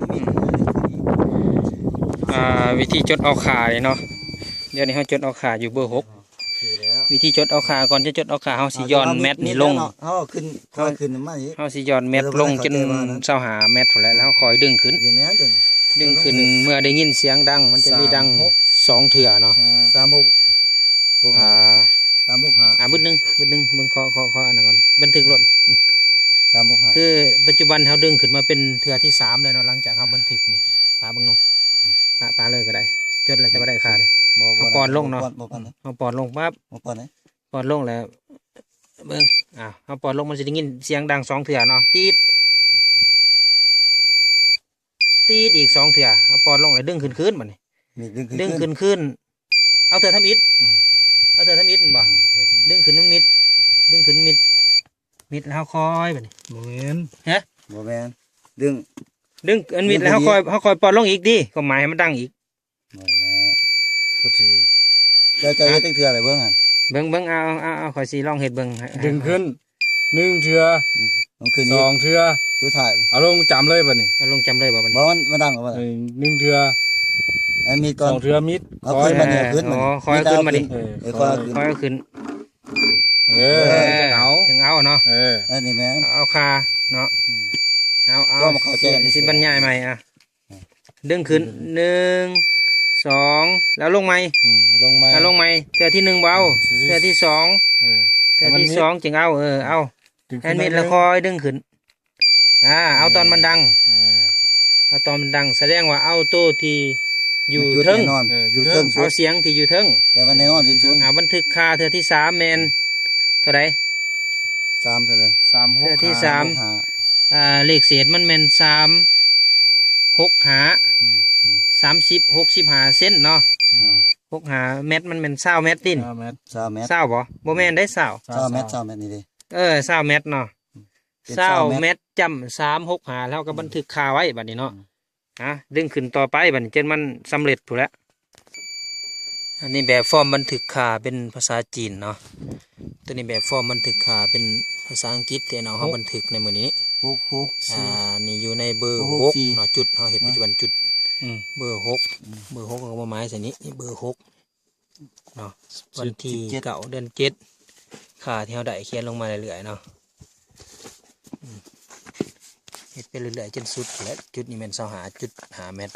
ອືມ ອ່າ ວິທີຈົດອອກຄ່ານີ້ເນາະ ດຽວນີ້ເຮົາຈົດອອກຄ່າຢູ່ເບີຫົກ ວິທີຈົດອອກຄ່າ ກ່ອນຈະຈົດອອກຄ່າ ເຮົາຊິຢ່ອນແມັດນີ້ລົງ ເຮົາເອົາຂຶ້ນ ຄ່ອຍຂຶ້ນມາອີກ ເຮົາຊິຢ່ອນແມັດລົງຈົນຊາວຫ້າແມັດພຸ້ນແຫຼະ ແລ້ວເຮົາຄ່ອຍດຶງຂຶ້ນ ດຶງຂຶ້ນ ເມື່ອໄດ້ຍິນສຽງດັງ ມັນຈະມີດັງສອງເທື່ອເນາະ ສາມຫົກ ຫົກ ອ່າ ສາມຫົກຫ້າ ອ່າ ບຶດໜຶ່ງ ບຶດໜຶ່ງ ເບິ່ງ ຂໍ ຂໍ ຂໍອັນນັ້ນກ່ອນ ບັນທຶກໂລດ ສາມຫົກຫ້າ ຄືປັດຈຸບັນເຮົາດຶງຂຶ້ນມາເປັນເທື່ອທີສາມແລ້ວເນາະ ຫຼັງຈາກເຮົາບັນທຶກນີ້ ປະເບິ່ງເນາະ ປະ ປະເລີຍກໍໄດ້ ຈົດແລ້ວແຕ່ວ່າໄດ້ຄ່າເດ້ ເຮົາປ້ອນລົງເນາະ ເຮົາປ້ອນລົງປັບ ປ້ອນລົງແລ້ວ ເບິ່ງ ອ່າ ເຮົາປ້ອນລົງ ມັນຊິໄດ້ຍິນສຽງດັງສອງເທື່ອເນາະ ຕີດ ຕີດ ອີກສອງເທື່ອ ເຮົາປ້ອນລົງແລ້ວດຶງຂຶ້ນຄືນ ບັດນີ້ ດຶງຂຶ້ນຄືນ ເອົາເທື່ອທຳອິດ ອືມ ເອົາເທື່ອທຳອິດແມ່ນບໍ່ ອືມ ດຶງຂຶ້ນມັນມິດ ດຶງຂຶ້ນມິດ ມິດແລ້ວເຮົາຄ່ອຍ ບັດນີ້ ບໍ່ແມ່ນ ຮະ ບໍ່ແມ່ນ ດຶງ ດຶງ ອັນມິດແລ້ວເຮົາຄ່ອຍ ເຮົາຄ່ອຍປ້ອນລົງອີກຕິ ຄວາມໝາຍໃຫ້ມັນດັງອີກ ອໍ ກໍຖື ເຈົ້າ ເຈົ້າເຮັດຈັກເທື່ອແລ້ວເບິ່ງຫັ້ນ ເບິ່ງ ເບິ່ງ ເອົາ ເອົາ ເອົາ ຂ້ອຍຊິລອງເຮັດເບິ່ງ ດຶງຂຶ້ນໜຶ່ງເທື່ອ ອືມ ລົງຂຶ້ນອີກສອງເທື່ອ ສຸດທ້າຍ ເອົາລົງຈ້ຳເລີຍບັດນີ້ ເອົາລົງຈ້ຳເລີຍບໍ່ບັດນີ້ ບໍ່ ມັນ ມັນດັງແລ້ວ ເອີ ໜຶ່ງເທື່ອ ໃຫ້ມິດກ່ອນ ສອງເທື່ອມິດ ເອົາຂຶ້ນ ຄ່ອຍ ບັດນີ້ ເອົາຂຶ້ນ ອໍ ຄ່ອຍເອົາຂຶ້ນບັດນີ້ ເອີ ເອີ ຄ່ອຍເອົາຂຶ້ນ ຄ່ອຍເອົາຂຶ້ນ ເອີ ເອີ ຈັ່ງເອົາ ຈັ່ງເອົາເນາະ ເອີ ອັນນີ້ແມ່ນ ເອົາຄ່າເນາະ ອືມ ເອົາ ເອົາ ຊິບັນຍາຍໃໝ່ ອ່ະ ດຶງຂຶ້ນ ອືມ ໜຶ່ງ ສອງ ແລ້ວລົງໃໝ່ ອືມ ລົງໃໝ່ ແລ້ວລົງໃໝ່ ເທື່ອທີໜຶ່ງບໍ່ເອົາ ອືມ ເທື່ອທີສອງ ເອີ ເທື່ອທີສອງຈຶ່ງເອົາ ເອີ ເອົາ ໃຫ້ມິດແລ້ວຄ່ອຍດຶງຂຶ້ນ ອ່າ ເອົາຕອນມັນດັງ ເອີ ເອົາຕອນມັນດັງ ສະແດງວ່າເອົາໂຕທີ່ຢູ່ເທິງ ເອີ ຢູ່ເທິງ ເອົາສຽງທີ່ຢູ່ເທິງ ແຕ່ວ່າແນ່ນອນທີ່ສຸດ ອ່າ ບັນທຶກຄ່າເທື່ອທີສາມແມ່ນເທົ່າໃດ ສາມເທົ່າໃດ ສາມຫົກ ເທື່ອທີສາມ ອ່າ ເລກເສດມັນແມ່ນສາມຫົກຫ້າ ອືມ ອືມ ສາມສິບ ຫົກສິບຫ້າເຊັນເນາະ ອືມ ຫົກຫ້າແມັດ ມັນແມ່ນຊາວແມັດຕິ ຊາວແມັດ ຊາວແມັດ ຊາວບໍ່ ບໍ່ແມ່ນເດ້ ຊາວ ຊາວແມັດ ຊາວແມັດນີ້ເດ້ ເອີ ຊາວແມັດເນາະ ເປັນຊາວແມັດ ຊາວແມັດຈ້ຳສາມຫົກຫ້າ ແລ້ວກໍບັນທຶກຄ່າໄວ້ບັດນີ້ເນາະ ອືມ ອ່າ ດຶງຂຶ້ນຕໍ່ໄປບັດນີ້ ຈົນມັນສຳເລັດພຸ້ນແຫຼະ ອັນນີ້ແບບຟອມບັນທຶກຄ່າເປັນພາສາຈີນເນາະ ໂຕນີ້ແບບຟອມບັນທຶກຄ່າເປັນພາສາອັງກິດທີ່ນ້ອງເຮົາບັນທຶກໃນມື້ນີ້ ຫົກຫົກສີ່ ອ່າ ນີ້ຢູ່ໃນເບີຫົກເນາະ ຈຸດເຮົາເຮັດປັດຈຸບັນຈຸດ ອືມ ເບີຫົກ ອືມ ເບີຫົກເຮົາກໍມາໝາຍໃສ່ນີ້ ນີ້ເບີຫົກເນາະ ວັນທີເກົ້າ ເດືອນເຈັດ ຄ່າທີ່ເຮົາໄດ້ຂຽນລົງມາເລື້ອຍໆເນາະ ອືມ ເຮັດໄປເລື້ອຍໆຈົນສຸດແຫຼະ ຈຸດນີ້ແມ່ນຊາວຫ້າຈຸດຫ້າແມັດ